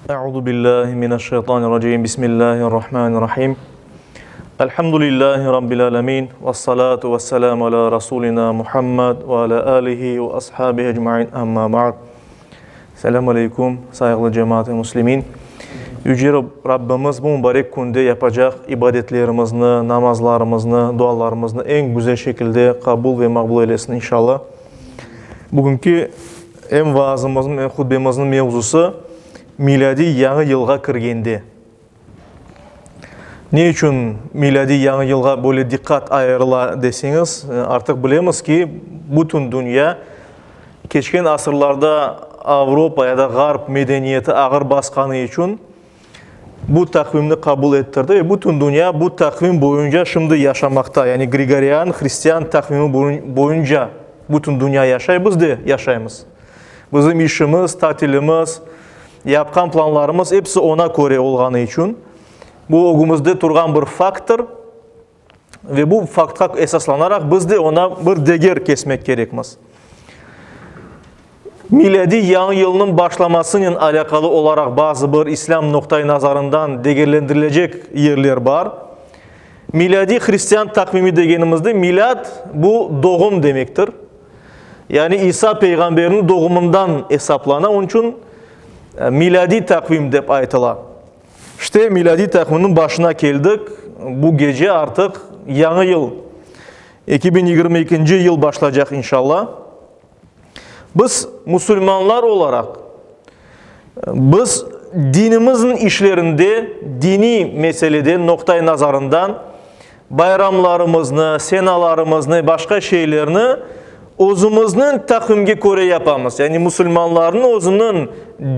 Euzu billahi mineşşeytanirracim. Bismillahirrahmanirrahim. Elhamdülillahi rabbil alamin. Ves salatu vesselamu ala rasulina Muhammed ve ala alihi ve ashabihi ecmaîn. Amma ba'd. Selam aleykum, sayğılı cemaat-i muslimin. Yüce Rabbimiz bu mübarek künde yapacaq ibadetlerimizni, namazlarımıznı, dualarımıznı eñ güzel şekilde qabul ve maqbul eylesin inşallah. Bugünki em vaazımıznıñ, em hutbemizniñ mevzusı, milâdiy yañı yılğa kirgende. Ne içün milâdiy yañı yılğa böyle diqqat ayırıla deseñiz, artıq bilemiz ki, bütün dünya keçken asırlarda Avropa ya da Ğarp medeniyeti ağır basqanı içün bu taqvimni qabul ettirdi ve bütün dünya bu taqvim boyunca şimdi yaşamaqta, yani Grigorian hristian taqvimi boyunca bütün dünya yaşay, biz de yaşaymız. Bizim işimiz, tatilimiz, yapqan planlarımız episi ona köre olğanı içün, bu ögümizde turğan bir fakttır ve bu faktqa esaslanaraq biz de ona bir deger kesmek kerekmiz. Milâdiy yañı yılnıñ başlamasınen alâqalı olaraq bazı bir islâm noqta-i nazarından degerlendirilecek yerler bar. Milâdiy hristian taqvimi degenimizde milâd, bu doğum demektir. Yani İsa peyğamberniñ doğumından esaplana, onıñ içün milâdiy taqvim dep aytıla. İşte, milâdiy taqvimniñ başına keldik, bu gece artıq yañı yıl, 2022-nci yıl başlaycaq inşallah. Biz, musulmanlar olaraq, biz dinimizniñ işlerinde, diniy meseleden, noqta-i nazarından bayramlarımıznı, senalarımıznı, başqa şeylerni özümizniñ taqvimge köre yapamız. Yani musulmanlarnıñ özüniñ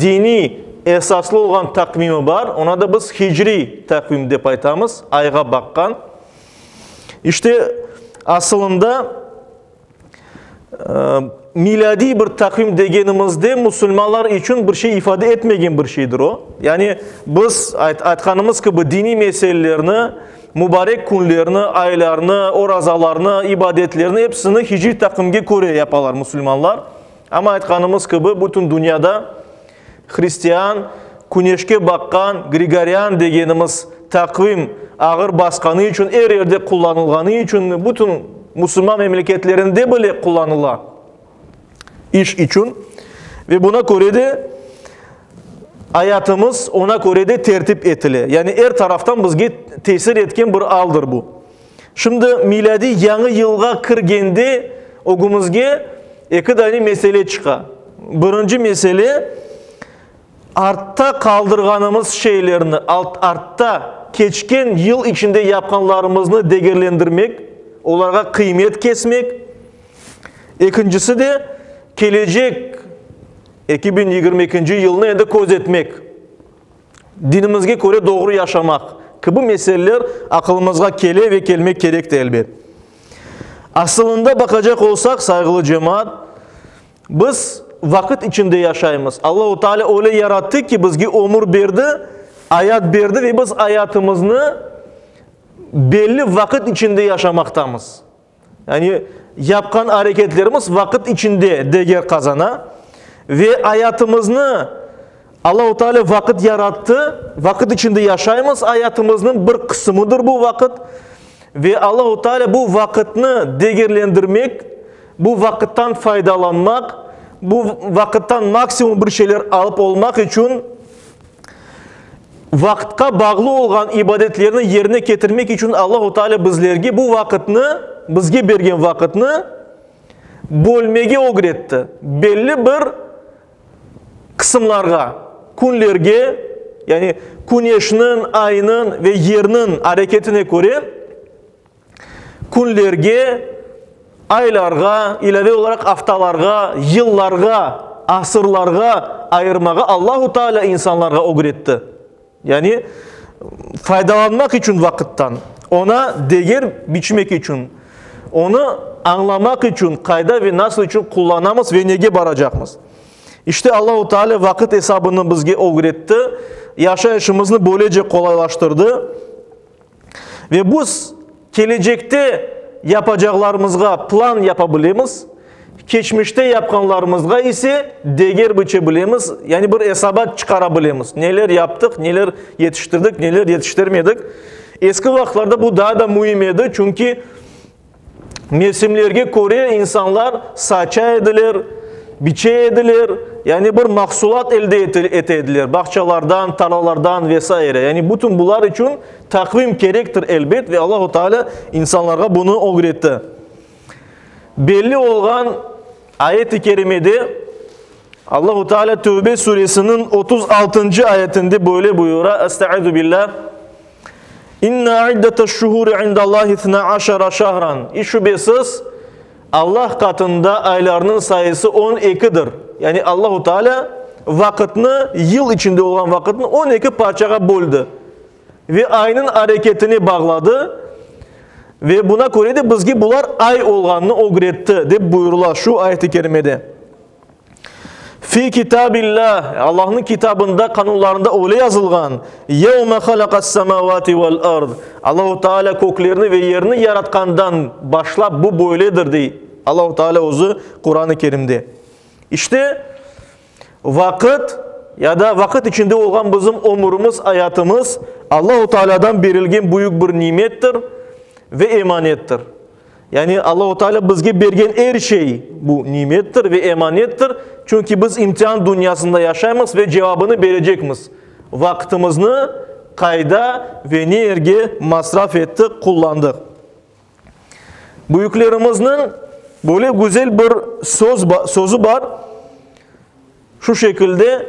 diniy esaslı olğan taqvimi bar, ona da biz hicriy taqvim dep aytamız, ayğa baqqan. İşte, asılında, Milâdiy bir taqvim degenimizde musulmanlar içün bir şey ifade etmegen bir şeydir o. Yani biz, aytqanımız kibi, diniy meselelerni, mübarek künlerni, aylarnı, orazalarnı, ibadetlerni episini hicriy taqvimge köre yapalar musulmanlar. Amma aytqanımız kibi, bütün dünyada hristian, küneşke baqqan, grigorian degenimiz taqvim ağır basqanı içün, er yerde qullanılğanı içün, bütün musulman memleketlerinde bile qullanıla iş içün. Ve buna köre de ayatımız ona köre de tertip etile. Yani er taraftan bizge tesir etken bir aldır bu. Şimdi milâdiy yañı yılğa kirgende ögümizge eki dane mesele çıqa. Birinci mesele, artta qaldırğanımız şeylerni, artta keçken yıl içinde yapqanlarımıznı degerlendirmek, olarğa qıymet kesmek. Ekincisi de, kelecek 2022-nci yılnı endi köz etmek. Dinimizge köre doğru yaşamaq kibi meseleler aqılımızğa kele ve kelmek kerek de elbet. Asılında baqacaq olsaq, sayğılı cemaat, biz vaqıt içinde yaşaymız. Allahu Teala öyle yarattı ki, bizge ömür berdi, ayat berdi ve biz ayatımıznı belli vaqıt içinde yaşamaqtamız. Yani yapqan areketlerimiz vaqıt içinde deger qazana ve ayatımıznı Allahu Teala vaqıt yarattı, vaqıt içinde yaşaymız, ayatımıznıñ bir qısımıdır bu vaqıt ve Allahu Teala bu vaqıtnı degerlendirmek, bu vaqıttan faydalanmaq, bu vaqıttan maksimum bir şeyler alıp olmaq içün Vaqıtqa bağlı olğan ibadetlerni yerine ketirmek içün Allahu Teala bizlerge bu vaqıtnı, bizge bergen vaqıtnı bölmege ögretti. Belli bir qısımlarğa, künlerge, yani küneşniñ, aynıñ ve yerniñ areketine köre künlerge, aylarğa, ilâve olaraq aftalarğa, yıllarğa, asırlarğa ayırmağa Allahu Teala insanlarğa ögretti. Yani faydalanmaq içün vaqıttan, ona deger biçmek içün, onı añlamaq içün, qayda ve nasıl içün qullanamız ve nege baracaqmız. İşte Allahu Teala vaqıt esabını bizge ögretti, yaşayışımıznı böylece qolaylaştırdı. Ve biz kelecekte yapacaqlarımızğa plan yapa bilemiz. Keçmişte yapqanlarımızğa ise deger biçe bilemiz, yani bir esabat çıqara bilemiz. Neler yaptıq, neler yetiştirdik, neler yetiştirmedik. Eski vaqıtlarda bu daa da müim edi, çünki mevsimlerge köre insanlar saça ediler, biçe ediler, yani bir mahsulat elde ete ediler bağçalardan, tarlalardan ve saire. Yani bütün bular içün taqvim kerektir elbet ve Allahu Teala insanlarğa bunı ögretti. Belli olğan ayet-i kerimede Allahu Teala Tövbe suresiniñ 36-ncı ayetinde böyle buyura, Estaizu billah, İnne iddeteş-şuhuri indallahi ithna aşara şahran. İç şübesiz, Allah qatında aylarnıñ sayısı on ekidir. Yani Allahu Teala vaqıtnı, yıl içinde olğan vaqıtnı 12 parçağa böldi ve aynıñ areketine bağladı ve buna köre de bizge bular ay olğanını ögretti, dep buyurıla şu ayet-i kerimede. Fi kitabillah, Allahnıñ kitabında, qanunlarında öyle yazılğan, Yevme halaqas-semavati vel-ard, Allahu Teala köklerni ve yerni yaratqandan başlap bu böyledir, dey Allahu Teala özü Quran-ı Kerimde. İşte, vaqıt ya da vaqıt içinde olğan bizim ömürimiz, ayatımız Allahu Tealadan berilgen büyük bir nimettir ve emanettir. Yani Allahu Teala bizge bergen er şey bu nimettir ve emanettir, çünki biz imtian dünyasında yaşaymız ve cevabını berecekmiz, vaqtımıznı qayda ve ne yerge masraf ettik, qullandıq. Büyüklerimizniñ böyle güzel bir söz, sözü bar, şu şekilde,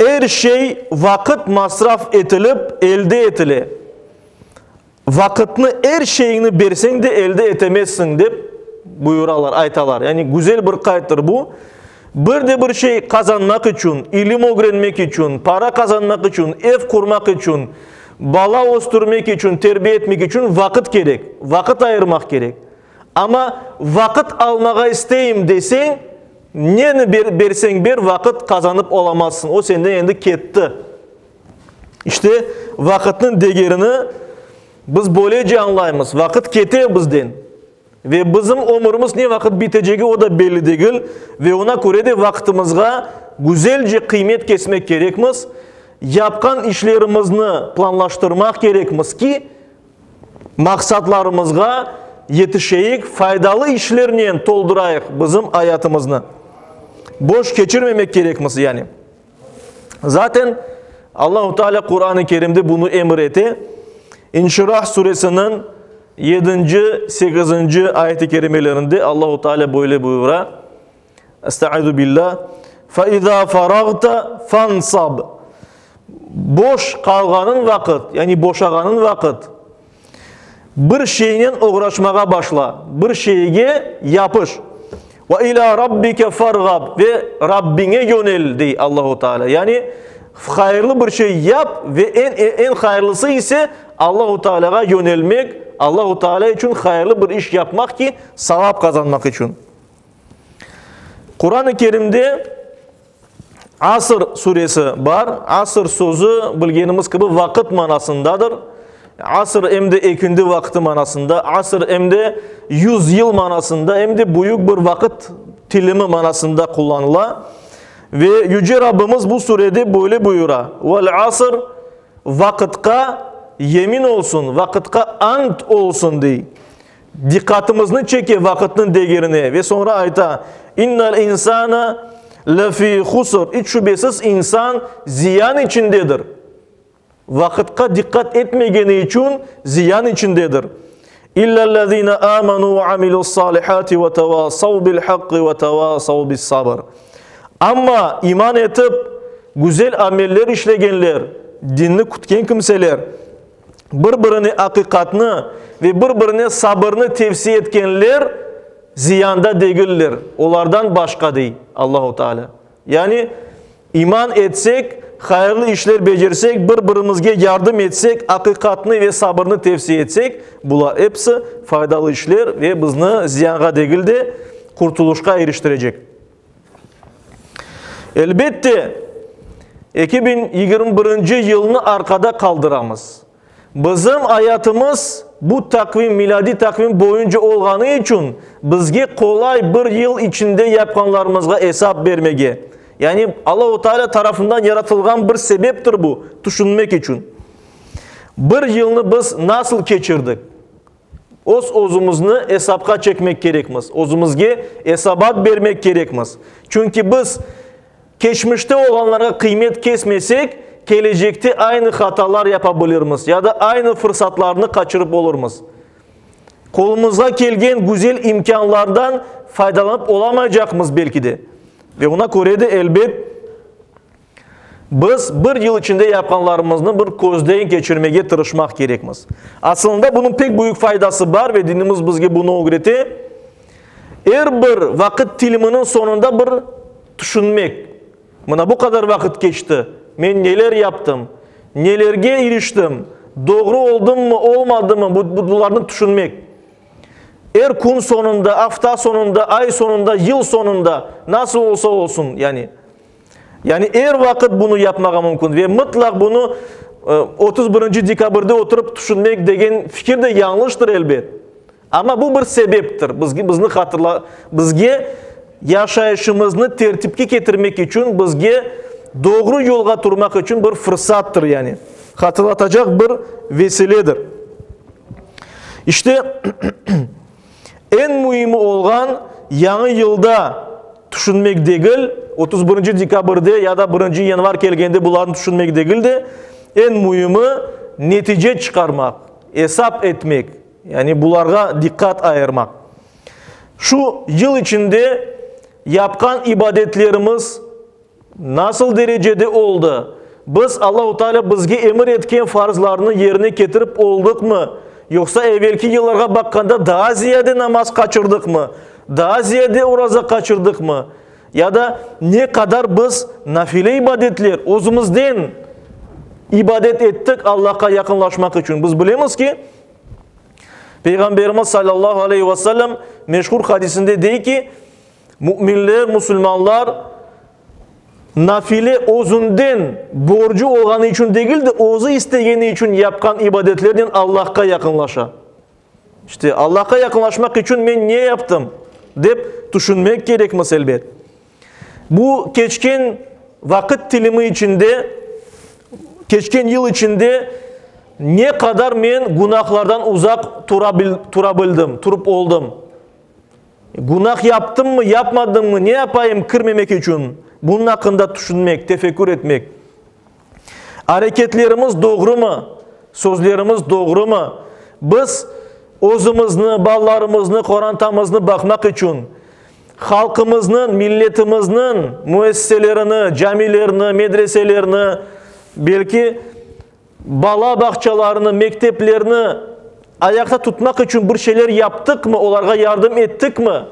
Er şey vaqıt masraf etilip elde etile. Vaqıtnı er şeyiñni berseñ de elde etemezsiñ, dep buyuralar, aytalar. Yani güzel bir qayddır bu. Bir de bir şey qazanmaq içün, ilim ögrenmek içün, para qazanmaq içün, ev qurmaq içün, bala östürmek içün, terbiye etmek içün vaqıt kerek, vaqıt ayırmaq kerek. Amma vaqıt almağa isteyim deseñ, neni berseñ ber, vaqıt qazanıp olamazsıñ, o senden endi ketti. İşte, vaqıtnıñ degerini biz böylece añlaymız, vaqıt kete bizden ve bizim ömürimiz ne vaqıt bitecegi o da belli degil ve oña köre de vaqıtımızğa güzelce qıymet kesmek kerekmiz, yapqan işlerimizni planlaştırmaq kerekmiz ki, maqsatlarımızğa yetişeyik, faydalı işlernen toldurayıq bizim ayatımıznı. Boş keçirmemek kerekmiz yani. Zaten Allahu Teala Quran-ı Kerimde bunı emir ete. İnşirah suresiniñ yedinci, sekizinci ayet-i kerimelerinde Allahu Teala böyle buyura. Estaizu billah. Fe izâ faragte fansab. Boş qalğanıñ vaqıt, yani boşağanıñ vaqıt, bir şeynen oğraşmağa başla, bir şeyge yapış. Ve ilâ rabbike farğab, ve Rabbiñe yönel, dey Allahu Teala. Yani hayırlı bir şey yap ve eñ, eñ hayırlısı ise Allahu Teala'ğa yönelmek, Allahu Teala içün hayırlı bir iş yapmaq ki, savap qazanmaq içün. Quran-ı Kerimde Asr suresi bar. Asr sözü, bilgenimiz kibi, vaqıt manasındadır. Asr em de ekindi vaqtı manasında, asr em de yüzyıl manasında, em de büyük bir vaqıt tilimi manasında qullanıla. Ve Yüce Rabbimiz bu surede böyle buyura, Vel asr, vaqıtqa yemin olsun, vaqıtqa ant olsun, dey. Diqqatımıznı çeke vaqıtnıñ degerine ve soñra ayta, İnnel insane lefî husr, iç şübesiz insan ziyan içindedir. Vaqıtqa diqqat etmegeni içün ziyan içindedir. İllellezîne âmenû ve amilü's-sâlihâti ve tevâsav bil-haqqi ve tevâsav bis-sabr. Amma iman etip, güzel ameller işlegenler, dinni kütken kimseler, Bir-birine aqiqatnı ve bir-birine sabırnı tevsiye etkenler ziyanda degiller, olardan başqa, dey Allahu Teala. Yani, iman etsek, hayırlı işler becersek, bir-birimizge yardım etsek, aqiqatnı ve sabırnı tevsiye etsek, bular episi faydalı işler ve bizni ziyanğa degil de, qurtulışqa iriştirecek. Elbette, 2021 yılnı arqada qaldıramız. Bizim ayatımız. bu taqvim, milâdiy taqvim boyunca olğanı içün, bizge qolay bir yıl içinde yapqanlarımızğa esap bermege. Yani Allahu Teala tarafından yaratılğan bir sebeptir bu, tüşünmek içün. Bir yılnı biz nasıl keçirdik? Öz-özümizni esapqa çekmek kerekmiz, özümizge esabat bermek kerekmiz. Çünki biz keçmişte olğanlarğa qıymet kesmesek, kelecekte aynı hatalar yapa bilirmiz ya da aynı fırsatlarnı qaçırıp olurmız. Qolumızğa kelgen güzel imkânlardan faydalanıp olamaycaqmız belki de. Ve oña köre de, elbet, Biz bir yıl içinde yapqanlarımıznı bir közden keçirmege tırışmaq kerekmiz. Asılında bunıñ pek büyük faydası bar ve dinimiz bizge bunı ögrete. Er bir vaqıt tiliminiñ soñunda bir tüşünmek, mına bu qadar vaqıt keçti, men neler yaptım, nelerge iriştim, doğru oldımmı, olmadımmı, bularnı tüşünmek. Er kün soñunda, afta soñunda, ay soñunda, yıl soñunda, nasıl olsa olsun, yani. Yani er vaqıt bunı yapmağa mümkün ve mıtlaq bunı 31 dekabrde oturıp tüşünmek degen fikir de yañlıştır elbet. Amma bu bir sebeptir, bizge, bizni hatırla, bizge yaşayışımıznı tertipke ketirmek içün, bizge doğru yolğa turmaq içün bir fırsattır yani, hatırlatacaq bir vesiledir. İşte, Eñ müimi olğan, yañı yılda tüşünmek degil, 31 dekabrde ya da birinci yanvar kelgende bularnı tüşünmek degil de, eñ müimi, netice çıqarmaq, esap etmek, yani bularğa diqqat ayırmaq. Şu yıl içinde yapqan ibadetlerimiz Nasıl derecede oldı? Biz Allahu Teala bizge emir etken farzlarnı yerine ketirip oldıqmı? Yoqsa evelki yıllarğa baqqanda daa ziyade namaz qaçırdıqmı? Daa ziyade oraza qaçırdıqmı? Ya da ne qadar biz nafile ibadetler, özümizden ibadet ettik Allahqa yaqınlaşmaq içün? Biz bilemiz ki, Peyğamberimiz sallallahu aleyhi ve sellem meşhur hadisinde dey ki, Müminler, musulmanlar nafile özünden borcu olğanı içün degil de, özü istegeni içün yapqan ibadetlernen Allahqa yaqınlaşa. İşte, Allahqa yaqınlaşmaq içün men ne yaptım, dep tüşünmek kerekmiz, elbet. Bu keçken vaqıt tilimi içinde, keçken yıl içinde ne qadar men günahlardan uzaq tura bildim, turıp oldım? Günah yaptımmı, yapmadımmı, ne yapayım kirmemek içün? Bunıñ aqqında tüşünmek, tefekkür etmek. Areketlerimiz doğrumı? Sözlerimiz doğrumı? Biz özümizni, balalarımıznı, qorantamıznı baqmaq içün, halqımıznıñ, milletimizniñ müessiselerini, camilerni, medreselerni, belki, Bala bağçalarını, mekteplerni ayaqta tutmaq içün bir şeyler yaptıqmı, olarğa yardım ettikmi?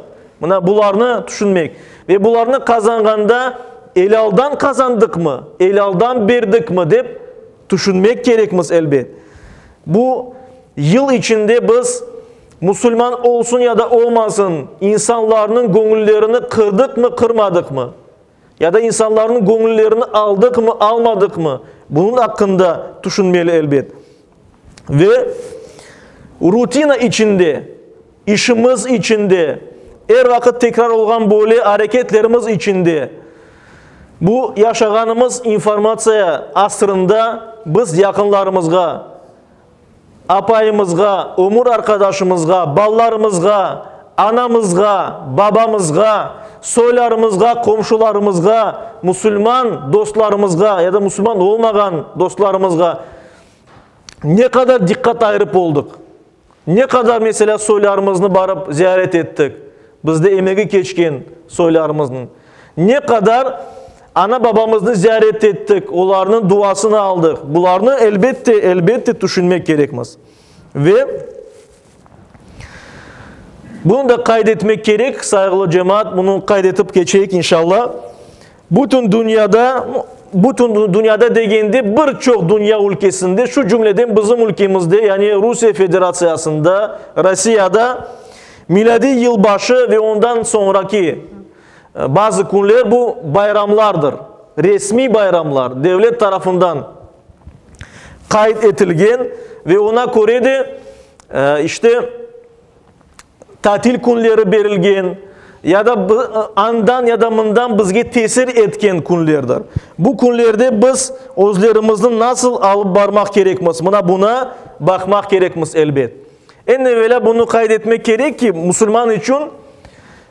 Mına bularnı tüşünmek. Ve bularnı qazanğanda elâldan qazandıqmı, elâldan berdikmi dep tüşünmek kerekmiz, elbet. Bu yıl içinde biz, musulman olsun ya da olmasın, insanlarnıñ göñüllerini qırdıqmı, qırmadıqmı? Ya da insanlarnıñ göñüllerini aldıqmı, almadıqmı, bunıñ aqqında tüşünmeli, elbet. Ve rutina içinde, işimiz içinde, er vaqıt tekrar olğan böyle areketlerimiz içinde, bu yaşağanımız informatsiya asrında biz yaqınlarımızğa, Apayımızğa, ömür arqadaşımızğa, balalarımızğa, anamızğa, babamızğa, soylarımızğa, qomşularımızğa, musulman dostlarımızğa ya da musulman olmağan dostlarımızğa ne qadar diqqat ayırıp oldıq? Ne qadar, meselâ, soylarımıznı barıp ziyaret ettik, bizde emegi keçken soylarımıznıñ? Ne qadar ana-babamıznı ziyaret ettik, olarnıñ duasını aldıq? Bularnı, elbette, elbette tüşünmek kerekmiz. Ve bunı da qayd etmek kerek, sayğılı cemaat, bunı qayd etip keçeyik, inşallah. Bütün dünyada, bütün dünyada degende, bir çoq dünya ülkesinde, şu cümleden bizim ülkemizde, yani Rusiye Federatsiyasında, Rossiyada miladiy yılbaşı ve ondan soñraki bazı künler bu bayramlardır, resmiy bayramlar, devlet tarafından qayd etilgen ve oña köre de. İşte, tatil künleri berilgen, ya da andan ya da mından bizge tesir etken künlerdir. Bu künlerde biz özlerimizni nasıl alıp barmaq kerekmiz, mına buna baqmaq kerekmiz, elbet. Eñ evelâ bunı qayd etmek kerek ki, musulman içün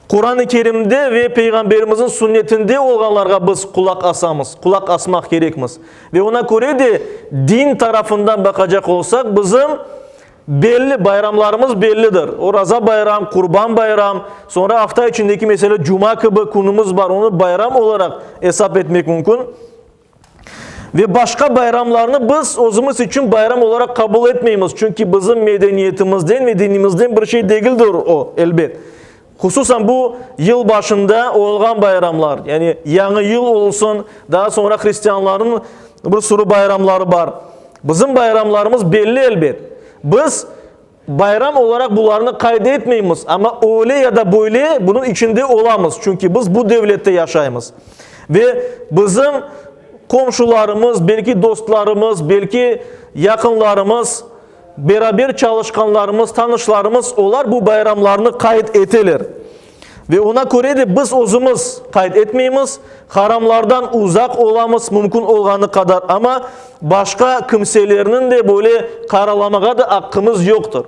Quran-ı Kerimde ve Peyğamberimizniñ sünnetinde olğanlarğa biz qulaq asamız, qulaq asmaq kerekmiz. Ve oña köre de din tarafından baqacaq olsaq, bizim belli bayramlarımız bellidir. Oraza bayram, Qurban bayram, soñra afta içindeki, meselâ, Cuma kibi künümiz bar, onı bayram olaraq esap etmek mümkün. Ve başqa bayramlarnı biz özümiz içün bayram olaraq qabul etmeymiz, çünki bizim medeniyetimizden ve dinimizden bir şey degildir o, elbet. Hususan bu yıl başında olğan bayramlar, yani Yañı yıl olsun, daa soñra hristianlarnıñ bir sürü bayramları bar. Bizim bayramlarımız belli, elbet. Biz Bayram olaraq bularnı qayd etmeymiz, amma öyle ya da böyle bunıñ içinde olamız, çünki biz bu devlette yaşaymız. Ve bizim qomşularımız, belki dostlarımız, belki yaqınlarımız, beraber çalışqanlarımız, tanışlarımız, olar bu bayramlarnı qayd eteler. Ve oña köre de biz özümiz qayd etmeymiz, haramlardan uzaq olamız mümkün olğanı qadar, amma başqa kimselerniñ de böyle qaralamağa da aqqımız yoqtır.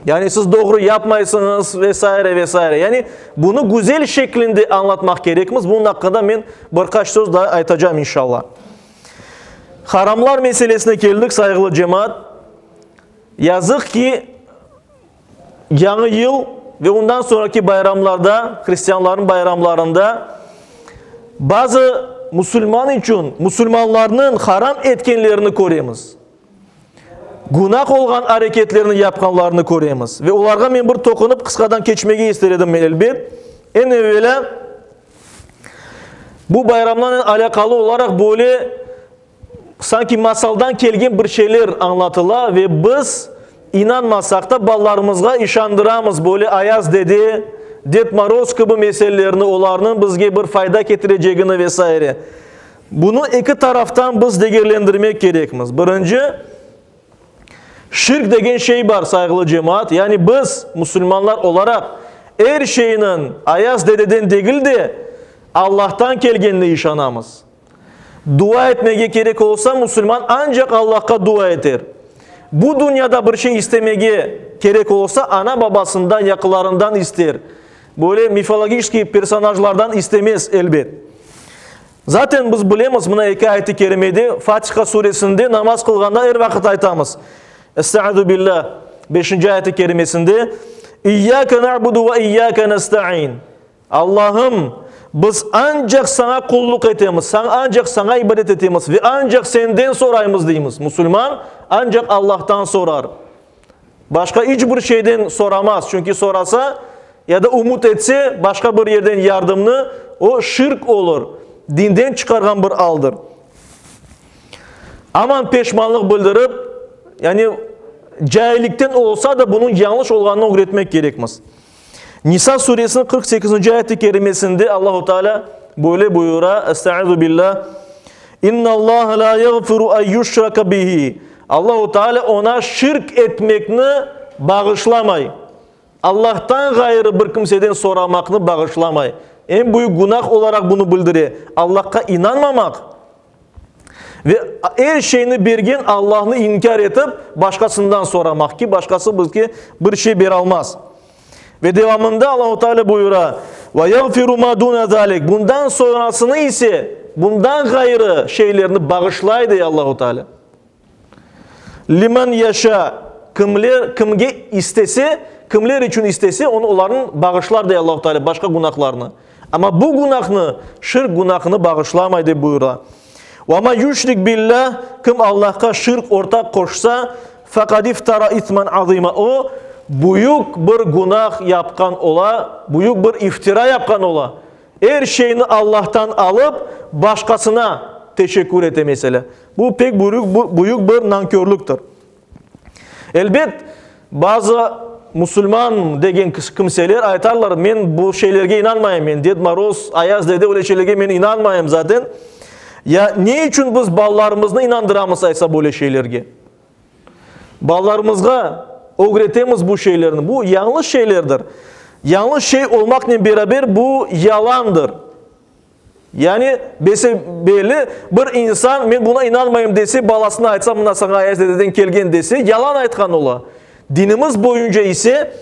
Yani siz doğru yapmaysıñız ve saire, ve saire. Yani bunı güzel şeklinde añlatmaq kerekmiz. Bunıñ aqqında men bir qaç söz daa aytacağım inşallah. Haramlar meselesine keldik, sayğılı cemaat. Yazıq ki, Yañı yıl ve ondan soñraki bayramlarda, hristianlarnıñ bayramlarında bazı musulman içün musulmanlarnıñ haram etkenlerini köremiz. Günah olğan areketlerni yapqanlarını köremiz. Ve olarğa men bir toqunıp qısqadan keçmege ister edim, elbet. Eñ evelâ, bu bayramlarnen alâqalı olaraq böyle Sanki masaldan kelgen bir şeyler añlatıla ve biz, inanmasaq da, balalarımızğa işandıramız, böyle Ayaz dede, Ded Moroz kibi meselelerni, olarnıñ bizge bir fayda ketirecegini ve saire. Bunı eki taraftan biz degerlendirmek kerekmiz. Birinci, şirk degen şey bar, sayğılı cemaat, yani biz, musulmanlar olaraq, er şeyniñ Ayaz dededen degil de, Allahtan kelgenine işanamız. Dua etmege kerek olsa, musulman ancaq Allahqa dua eter. Bu dünyada bir şey istemege kerek olsa, ana-babasından, yaqınlarından ister. Böyle mifologическiy personajlardan istemez, elbet. Zaten biz bilemiz, mına eki ayet-i kerimede, Fatiha suresinde namaz qılğanda er vaqıt aytamız. Estaizu billah, beşinci ayet-i kerimesinde, İyyâke na'budu ve iyyâke nesta'in. Allahım, biz ancaq Saña qulluq etemiz, ancaq Saña ibadet etemiz ve ancaq Senden soraymız, deymiz. Musulman ancaq Allahtan sorar. Başqa iç bir şeyden soramaz, çünki sorasa ya da ümüt etse başqa bir yerden yardımnı, o şirk olur, dinden çıqarğan bir aldır. Aman peşmanlıq bildirip, yani caillikten olsa da bunıñ yañlış olğanını ögretmek kerekmiz. Nisa suresiniñ 48-nci ayet-i kerimesinde Allahu Teala böyle buyura, Estaizu billah, İnnallaha la yağfiru en yuşraka bihi. Allahu Teala oña şirk etmekni bağışlamay. Allahtan ğayrı bir kimseden soramaqnı bağışlamay. Eñ büyük günah olaraq bunı bildire. Allahqa inanmamaq Ve er şeyni bergen Allahnı inkâr etip, başqasından soramaq ki, başqası bizge bir şey beralmaz. Ve devamında Allahu Teala buyura, Ve yağfiru ma dune zalik. Bundan sonrasını ise, bundan ğayrı şeylerni bağışlay, dey Allahu Teala. Limen yaşa, kimler, kimge istese, kimler içün istese, onı olarnıñ bağışlar, dey Allahu Teala, başqa günahlarnı. Amma bu günahnı, şirk günahını bağışlamay, dep buyura. Ve ma yüşrik billah, kim Allahqa şirk ortaq qoşsa, faqad iftara ismen azima, o, büyük bir günah yapqan ola, büyük bir iftira yapqan ola. Er şeyni Allahtan alıp, başqasına teşekkür ete, meselâ. Bu pek büyük bir nankörlüktir. Elbet, bazı musulman degen kimseler aytarlar, men bu şeylerge inanmayım, men Ded Moroz, Ayaz dede öyle şeylerge men inanmayım zaten. Ya ne içün biz balalarımıznı inandıramız aysa böyle şeylerge? Balalarımızğa. ögretemiz bu şeylerni. Bu yañlış şeylerdir. Yañlış şey olmaqnen beraber bu yalandır. Yani, bese-belli, bir insan, men buna inanmayım dese, balasına aytsa, mına saña Ayaz dededen kelgen dese, yalan aytqan ola. Dinimiz boyunca ise,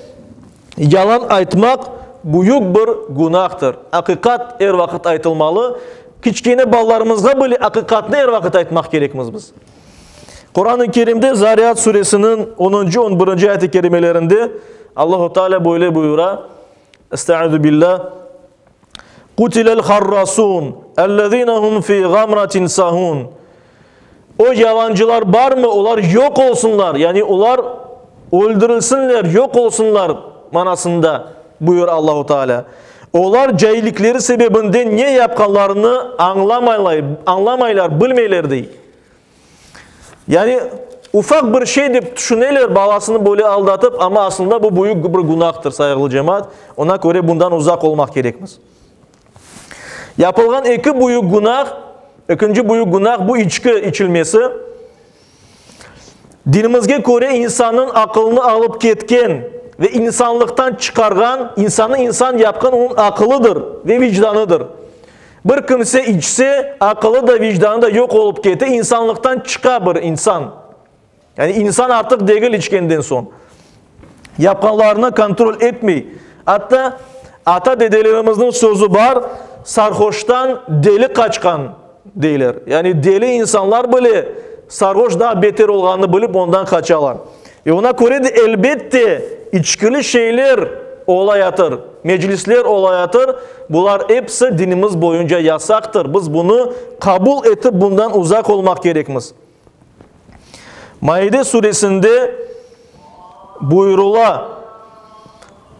yalan aytmaq büyük bir günahtır. Aqiqat er vaqıt aytılmalı. Kiçkene balalarımızğa bile aqiqatnı er vaqıt aytmaq kerekmiz biz. Quran-ı Kerimde Zariyat suresiniñ onuncı, on birinci ayet-i kerimelerinde Allahu Teala böyle buyura, Estaizu billah, Qutilel harrasun, ellezine hum fi gamratin sahun. O yalancılar barmı, olar yoq olsunlar, yani olar öldürilsinler, yoq olsunlar manasında buyura Allahu Teala. Olar caillikleri sebebinden ne yapqanlarını añlamaylar, añlamaylar, bilmeyler, dey. Yani, ufaq bir şey dep tüşüneler, balasını böyle aldatıp, amma aslında bu büyük bir günahtır, sayğılı cemaat. Ona köre bundan uzaq olmaq kerekmiz. Yapılğan eki büyük günah, ekinci büyük günah bu içki içilmesi. Dinimizge köre insannıñ aqılını alıp ketken ve insanlıqtan çıqarğan, insanı insan yapqan onıñ aqılıdır ve vicdanıdır. Bir kimse içse, aqılı da, vicdanı da yoq olıp kete, insanlıqtan çıqa bir insan. Yani insan artıq degil içkenden soñ. Yapqanlarını kontrol etmey. Atta ata-dedelerimizniñ sözü bar, sarhoştan deli qaçqan, deyler. Yani deli insanlar bile sarhoş daa beter olğanını bilip ondan qaçalar. Ve ona köre de elbette içkili şeyler olayatır, meclisler olayatır, bular episi dinimiz boyunca yasaqtır. Biz bunı qabul etip bundan uzaq olmaq kerekmiz. Maide suresinde buyurıla,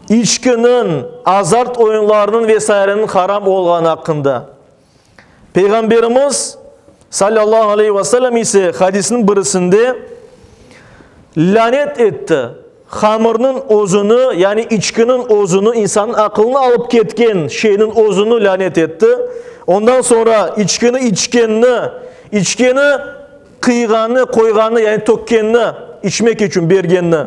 içkiniñ, azart oyunlarınıñ ve saireniñ haram olğanı aqqında. Peyğamberimiz, salâllahu aleyhi ve sellem, ise hadisniñ birisinde lânet etti, hamırnıñ özüni, yani içkiniñ özüni, insannıñ aqılını alıp ketken şeyniñ özüni lânet etti. Ondan soñra içkini içkenni, içkeni qıyğanı, qoyğanı, yani tökkenni, içmek içün bergenni.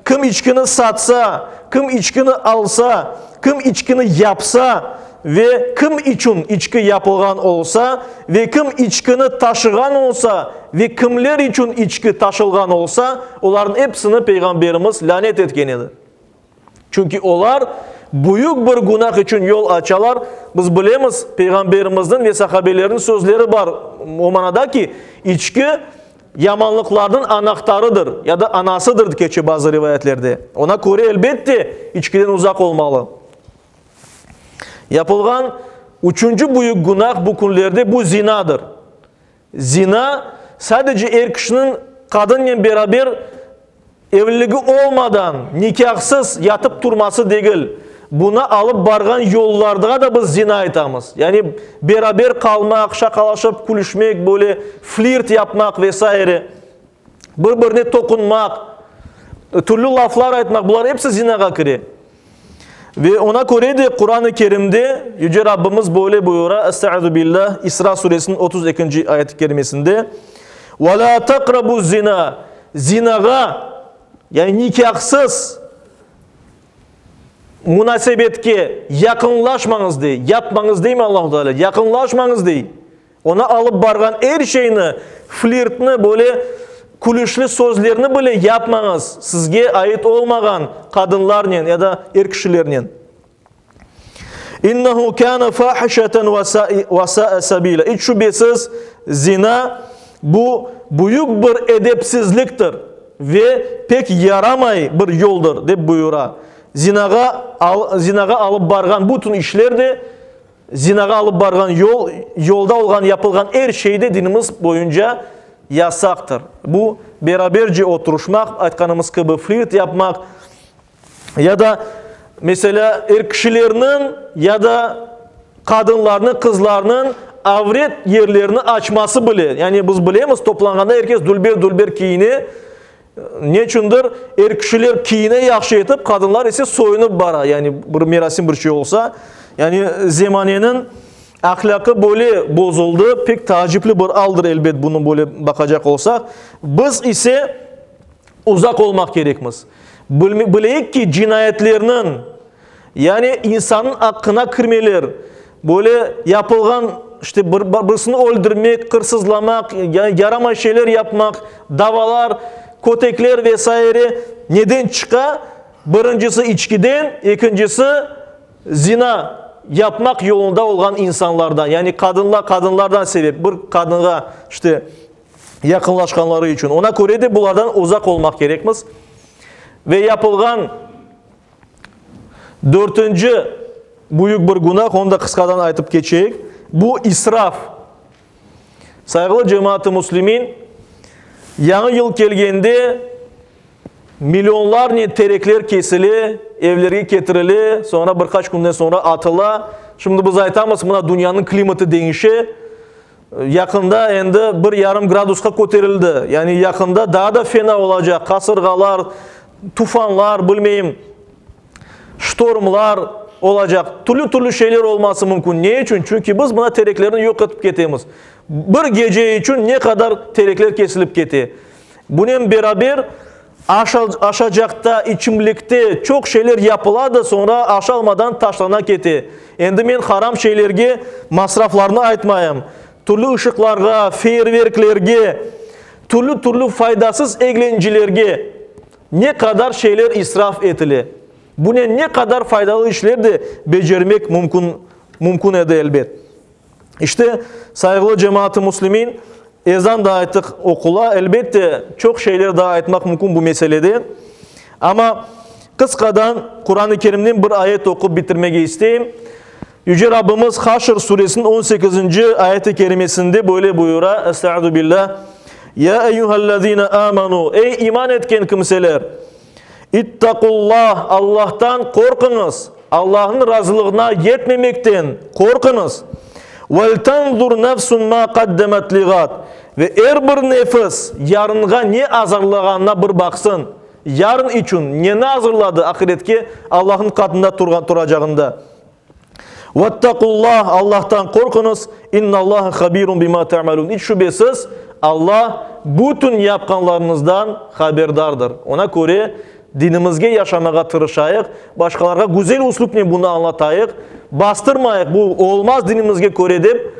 Kim içkini satsa, kim içkini alsa, kim içkini yapsa ve kim içün içki yapılğan olsa, ve kim içkini taşığan olsa, ve kimler içün içki taşılğan olsa, olarnıñ episini Peyğamberimiz lânet etken edi. Çünki olar büyük bir günah içün yol açalar. Biz bilemiz, Peyğamberimizniñ ve sahabelerniñ sözleri bar o manada ki, içki yamanlıqlarnıñ anahtarıdır ya da anasıdır keçe bazı rivayetlerde. Ona köre, elbette, içkiden uzaq olmalı. Yapılğan üçünci büyük günah bu künlerde bu zinadır. Zina, sadece er kişiniñ qadınnen beraber evliligi olmadan, nikâhsız yatıp turması degil. Buna alıp barğan yollarğa da biz zina aytamız. Yani beraber qalmaq, şaqalaşıp külüşmek, böyle flirt yapmaq ve saire, bir-birine toqunmaq, türlü laflar aytmaq, bular episi zinağa kire. Ve ona köre de Quran-ı Kerimde Yüce Rabbimiz böyle buyura, Estaizu billah, İsra suresiniñ 32-nci ayet-i kerimesinde, Ve la taqrabu zina, zinağa, yani nikâhsız munasebetke yaqınlaşmañız dey, yapmañız deymi Allahu Teala, yaqınlaşmañız dey. Ona alıp barğan er şeyni, flirtni, böyle külüşli sözlerni bile yapmañız, sizge ait olmağan qadınlarnen ya da er kişilernen. İnnehu kâne fâhişeten ve sâe sebîlâ. İç şübesiz, zina, bu büyük bir edepsizliktir ve pek yaramay bir yoldır, dep buyura. Zinağa, zinağa alıp barğan bütün işler de, Zinağa alıp barğan yol, yolda olğan, yapılğan er şey de dinimiz boyunca yasaqtır. Bu, beraberce oturışmaq, aytqanımız kibi, flirt yapmaq ya da, meselâ, er kişilerniñ ya da qadınlarnıñ, qızlarnıñ avret yerlerini açması bile. Yani biz bilemiz, toplanğanda er kes dülber-dülber kiyine. Neçündir, er kişiler kiyine yahşı etip, qadınlar ise soyunıp bara, yani bir merasim, bir şey olsa. Yani zemaneniñ ahlâqı böyle bozuldı, pek taacipli bir aldır, elbet, bunı böyle baqacaq olsaq. Biz ise. Uzaq olmaq kerekmiz. Bileyik ki, cinayetlerniñ, yani insannıñ aqqına kirmeler, böyle yapılğan, işte, birisini öldürmek, qırsızlamaq, yaramay şeyler yapmaq, davalar, kötekler ve saire neden çıqa? Birincisi içkiden, ekincisi zina yapmaq yolunda olğan insanlardan, yani qadınlar, qadınlardan sebep, bir qadınğa, işte, yaqınlaşqanları içün. Ona köre de bulardan uzaq olmaq kerekmiz. Ve yapılğan dörtünci büyük bir günah, onı da qısqadan aytıp keçeyik, bu israf. Sayğılı cemaat-ı müslimin, yañı yıl kelgende Millionlarnen terekler kesile, evlerge ketirile, soñra bir qaç künden soñra atıla. Şimdi biz aytamız, mına dünyanıñ klimatı deñişe, yaqında endi bir yarım gradusqa köterildi. Yani yaqında daa da fena olacaq, qasırğalar, tufanlar, bilmeyim, ştormlar olacaq. Türlü-türlü şeyler olması mümkün. Ne içün? Çünki biz mına tereklerni yoq etip ketemiz. Bir gece içün ne qadar terekler kesilip kete. Bunen beraber, aşacaqta, içimlikte çoq şeyler yapıla da, soñra aşalmadan taşlana kete. Endi men haram şeylerge masraflarnı aytmayım. Türlü ışıqlarğa, feyerverklerge, türlü-türlü faydasız eglencilerge ne qadar şeyler israf etile. Bunen ne qadar faydalı işler de becermek mümkün, mümkün edi, elbet. İşte, sayğılı cemaat-ı müslimin, ezan da ayttıq, oqula. Elbette, çoq şeyler daa aytmaq mümkün bu meselede. Amma qısqadan Quran-ı Kerimden bir ayet oqup bitirmege isteyim. Yüce Rabbimiz Haşr suresiniñ on sekizinci ayet-i kerimesinde böyle buyura, Estaizu billah, Ya eyyuhellezine amanu, ey iman etken kimseler, İttaqullah, Allahtan qorquñız, Allahnıñ razılığına yetmemekten qorquñız. Veltanzur nefsun ma qaddemet liğad, ve er bir nefis yarınğa ne azırlağanına bir baqsın, yarın içün neni azırladı ahiretke Allahnıñ qatında turacağında. Vettaqullah, Allahtan qorquñız, innallaha habirun bima ta'malun, iç şübesiz, Allah bütün yapqanlarıñızdan haberdardır. Ona köre, dinimizge yaşamağa tırışayıq, başqalarğa güzel üslüpnen bunı añlatayıq, bastırmayıq, bu olmaz dinimizge köre dep,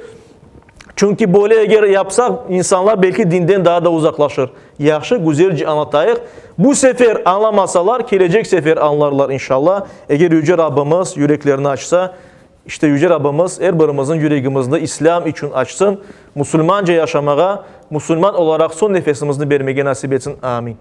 çünki böyle eger yapsaq, insanlar belki dinden daa da uzaqlaşır. Yahşı, güzelce añlatayıq. Bu sefer añlamasalar, kelecek sefer añlarlar, inşallah. Eger Yüce Rabbimiz yüreklerini açsa, işte Yüce Rabbimiz er birimizniñ yüregimizni İslâm içün açsın, musulmanca yaşamağa, musulman olaraq soñ nefesimizni bermege nasip etsin. Amin.